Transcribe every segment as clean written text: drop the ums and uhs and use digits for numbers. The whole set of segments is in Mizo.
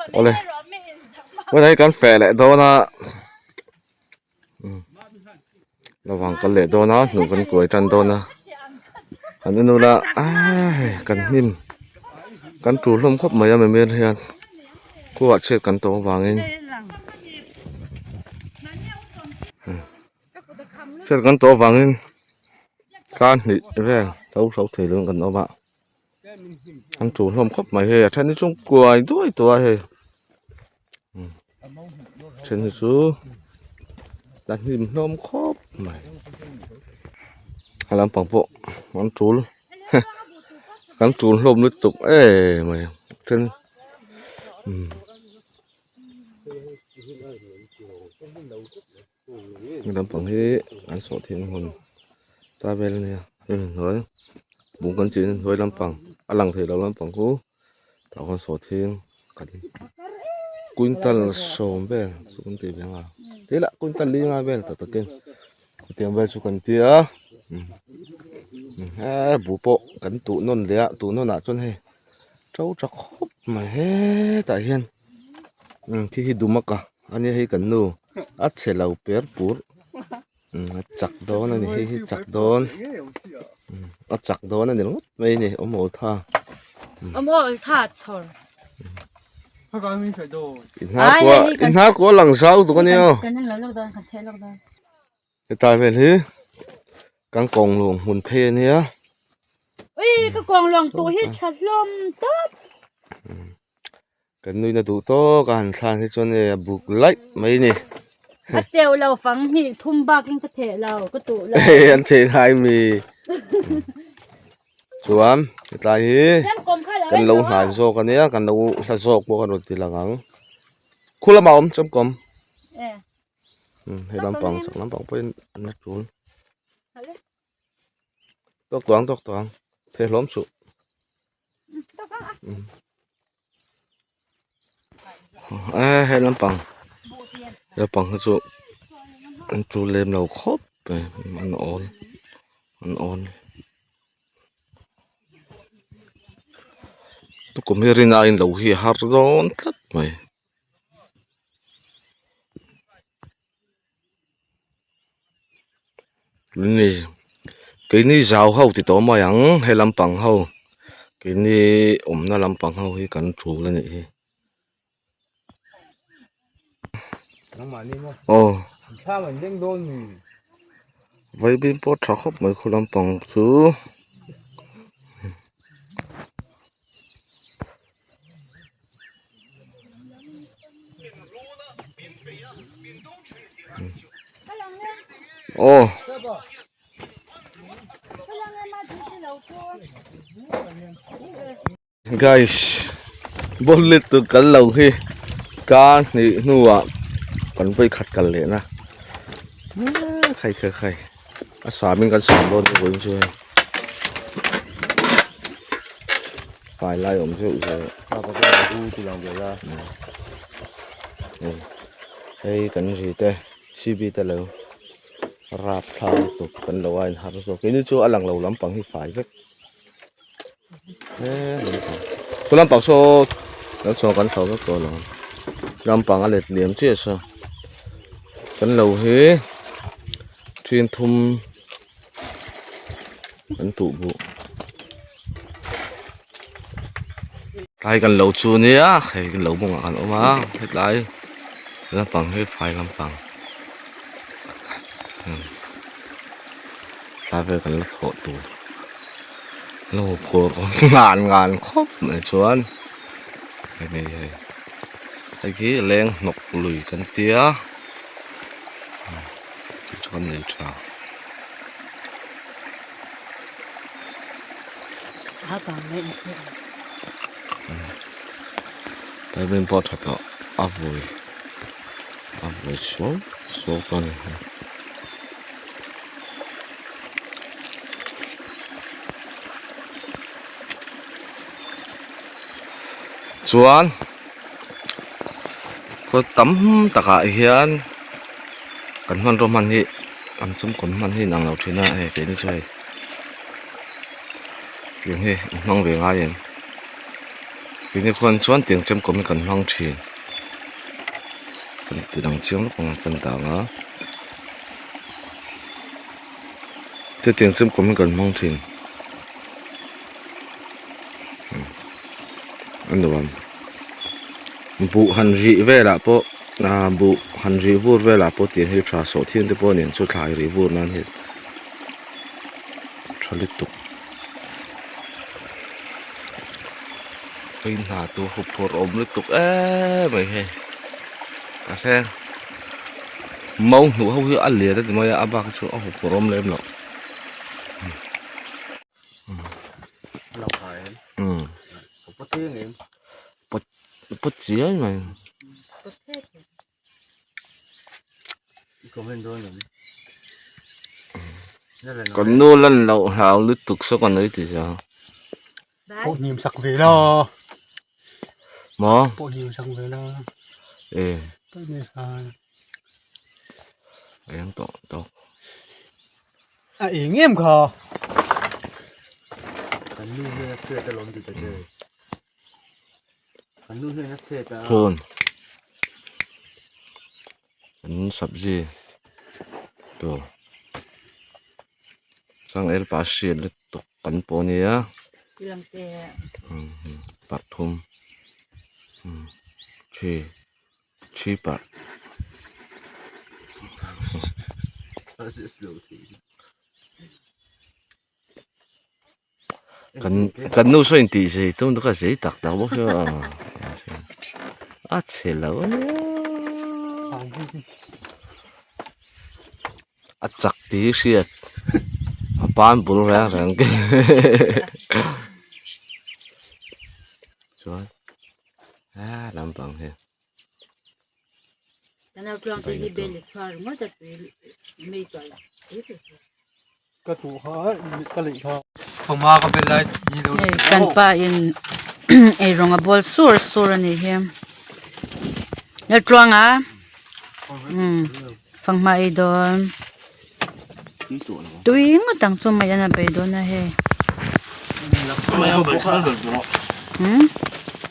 Awle vawiin hi kan feh leh dawn a lovang kal leh dawn a hnuh kan kuai tan dawn a kan en ula ai kan hnim kan tul hlawm khawp mai a mimir hian khuaah chhiat kan tawh avangin chhiat kan tawh avangin kar hnih vel hlo hlo thei lovin kan awm a. An tul hlawm khawp mai hei a then hi chu kuai duai tawh a hei then hi chu la hnim hlawm khawp mai a lampang pawh an tul kan tul hlawm lutuk em mai then lampang hi an sawh thei hmun ta vel ania hemi hnuai bung kan chin hnuai lampang a lang thei lo lampang khu tah khuan sawhthing kan quintal sawm vel chu kan tih ve ang a tih lah quintal li nga vel tak takin hetiang vel chu kan tia he buh pawh kan tuh nawn leh a tuh nawn ah chuan hei to tha khawp mai hetah hian khi hi dumaka ania hei kan nu a chhe lo per pur a chak dawn a ni hei hi chak dawn a chak dawn a ni ringawt mai a ni awm awl tha awm awl tha chhawr inhnar kual lang zau tuk a nia hetlai vel hi kan kawng luang hmun phei a nia ui ka kawng luang tuh hi tha hlawm tawp Kan nuihna duh tawk a han thlan hi chuan e a buk laih mai ni. A teuh lo fang hnih thum bakin ka theh lo ka tuh lo. Hei an theh ngai mi. Chuan hetlai hi kan lo hnai zawk a nia kan lo hla zawk pawh kan rawn ti lang ang. Khu lamah a awm chawmkawm. Hei lampang chak lampang pawhin an la tul. Tawk tuang tawk tuang theh hlawm suh. Eh he lampang lampang hi chu an tul lem lo khawp mai an awl an awl tukum hi rin aiin lo hi a har dawn tlat mai. Ni keini zau ho ti tawh mai ang he lampang ho keini awmna lampang ho hi kan tul a nih hi aw vaibing pawh tha khawp mai khu lampang chu. Aw guys bullet chu kan lo hi kar hnih hnuah kan vawi khat kal leh na khai khai khai a sam in kan sam dawn chu vawiin chu hei fai lai awm zeuh zeuh hei kan ri te cb te lo rap thla lutuk kan lo a inhar zawk keini chu a lang lo lampang hi fai vek saw lampang saw lo chhuah kan chho vek tawh lo lampang a let liam chiah saw kan lo hi ṭhin thum an tuh buh tlai kan lo chu nia hei kan lo bawngah kan awm a hetlai lampang hi fai lampang tlai vel kan la thlawh tur. Lo phur ngan ngan khawp mai chuan hemi hei hei khi leng hnawk lui kan tia chuan nei tha. Taimin pawh tha tawh a vui a vui suau suau tawh a ni. Chuan khaw tam takah hian kan hmanraw hman hi an chhungkaw hman hi inang lo thin a hei keini chu hei tiang hi an hmang ve ngai em. Keini khuan chuan tiang chem kawm hi kan hmang thin kan ti lang chiang lawk ang kan dah ang a chutiang chem kawm hi kan hmang thin a nuam buh han rih velah pawh ah buh han rih vur velah pawh tiang hi tha sawh thiang te pawh nen chu thlai rih vur nan hian tha lutuk. Hei hna tur huphurh awm lutuk em mai hei mahse mau hnuh ho hi a lian a ti mai a a bak hi chu a huphurh awm lem loh pawt chiai mai. Kan nu lan loh hlau lutuk saw ka nui ti zia. Pawh hnim sak ve la. Maw? Pawh hnim sak ve la. E. Tawih mai san. Eng tawh tawk. A eng em kha. Kan nu hian a hriat alawm ti ta che. Phone an sabzi tur changel pa hriat lutuk kan pawh ania parthum thi thi parh. Kan kan nu saw in tih zei tum chu ka zei tak tak bawk chu a a chhe lo ania a chak tih hi hriat a ban bul reng reng te chuan he lampang hi. Ka tuh kha ka leih kha. Thawma ka bel lai ni lo. Hei kan pa in eirawng a bawl sur sur a nih hi. Laltluanga umm fanghma ei dawn. Tui ngawt ang chu mai an a bei dawn a hei. Umm.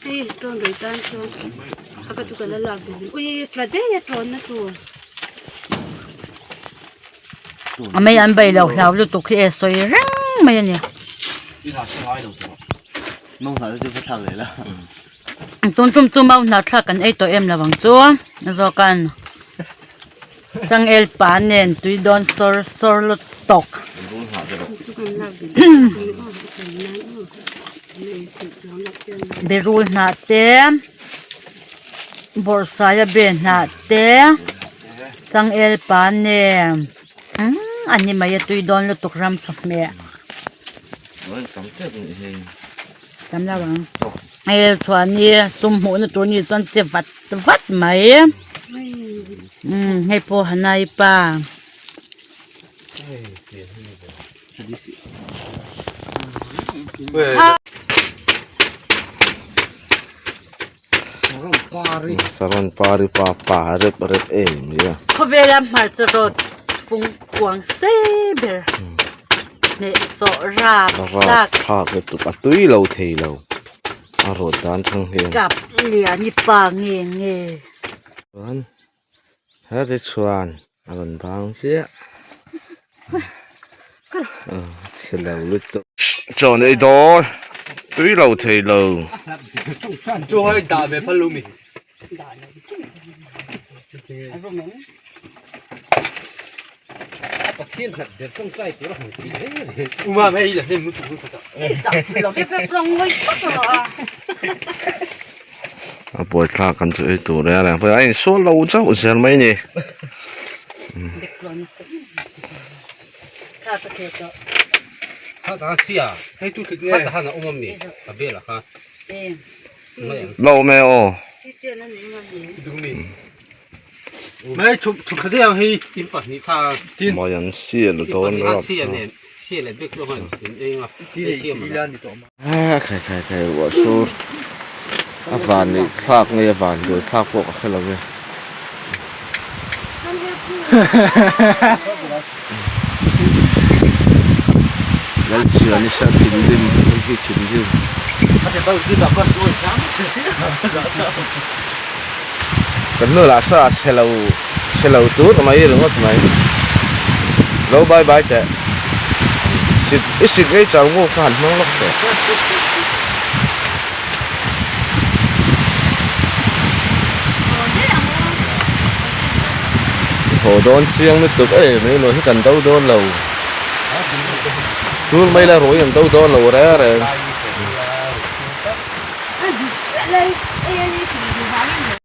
Hei tawn rei tan chuan a ka chu ka la lak ve ui tla daih a tawn na tur. A mei an bei lo hlau lutuk hi e sawi reng mai a ni. Tun tum chu mau hna thlak kan ei tawh em lo ang chu zawk an changel pa nen tui dawn sawr sawr lutuk. Berul hnah te bawrhsaia be hnah te. Changel pa nen umm a ni mai a tui dawn lutuk ram chawhmeh tam lo ang hei chuan hi sum hmuh na tur ni chuan che vat vat mai umm hei pawh hanai pa. Saron pari pa pa rep rep em mai a. Khawvela hmarcha rawt fung kuang sei ber hneh sawh rap tlak. Thlak lutuk a tui lo thei lo a rawt dan thang hian. Kap lian i pa nge nge. Chuan heti chuan a rawn bang chiah. Chhe lo lutuk. Chaw nei dawn tui lo thei lo. Chu hoi dah ve phal lo mi. Uma mai la nem lutuk lutuk. A buai thlak kan chu ei tur reng reng phei a insual lo chauh zel mai ni. Lo me aw. Mai an sial dawn rap. Khai khai khai ruah sur a van nih thlak nge a van buai thlak pawh ka hre lo ve. Lalchhiani sia thinrim hei hi thinrim. Kan nu lah saw a chhe lo chhe lo tur mai ringawt mai. Lo bye bye teh. Sit i sit ngei chau ngu kha han hmang lawk teh. Haw dawn chiang lutuk e mai lo hi kan do dawn lo. Chul mai la ruai an do dawn lo reng reng.